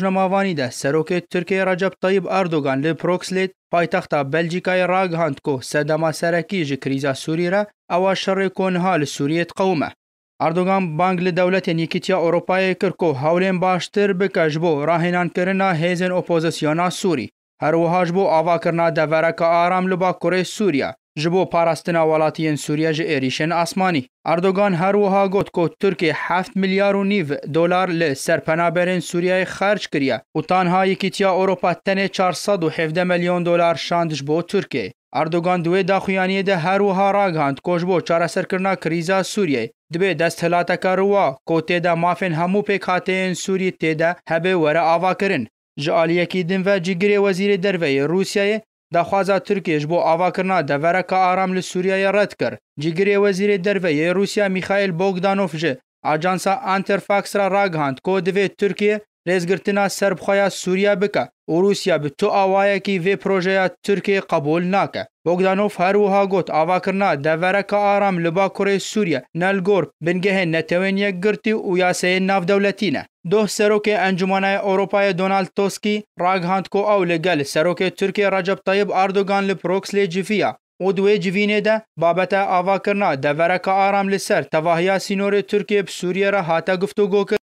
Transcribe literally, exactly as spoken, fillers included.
Rojnamevanî de Serokê Tirkiyê Recep Tayyip Erdogan li Proxlê, paytexta Belcîkayê, ragihand ku sedema serekî ji krîza Sûrî re ew a şerê ku niha li Sûriyê diqewime. Erdogan bang li dewletên Yekîtiya Ewropayê kir ku hewlên baştir bike ji bo rahênankirina hêzên opozisyona Sûrî, her wiha ji bo avakirina devereke aram li Bakurê Sûriye, ji bo parastina welatiyên Sûriye ji êrîşên asmanî. Erdogan her wiha got ku Tirkiye heft milyar û nîv dolar li ser penaberên Sûriyeyê xerc kiriye û tanha Yekîtiya Ewropa tenê çar sed û hevdeh milyon dolar şand ji bo Tirkiye. Erdogan di wê daxuyaniyê de her wiha ragihand ku ji bo çareserkirina krîza Sûriyeyê dibe desthilateke riwa ku tê de mafên hemû pêkhateyên Sûrî tê de hebe were avakirin. Ji aliyekî din ve cîgirê wezîrê derve yê Rûsyayê daxwaza Tirkiyê ji bo avakirina devereke aram li Sûriyeyê red kir. Cîgirê wezîrê derve yê Rûsya Mîxaîl Bogdanov ji ajansa Interfax re ragihand ku divê Tirkiye rêzgirtina serbixweya Sûriye bike û Rûsya bi tu awayekî vê projeya Tirkiyê qebûl nake. Bogdanov her wiha got, avakirina devereke aram li Bakurê Sûriye ne li gor bingehên Netewên Yekgirtî û yasayên navdewletî ne. Doh Serokê Encûmena Ewropayê Donald Tuskî ragihand ku ew li gel Serokê Tirkiyê Recep Tayyip Erdogan li Proxlê civiya û di wê civînê de babeta avakirina devereke aram li ser tevahiya sînorê Tirkiyê bi Sûriyê re hate guftûgokirin.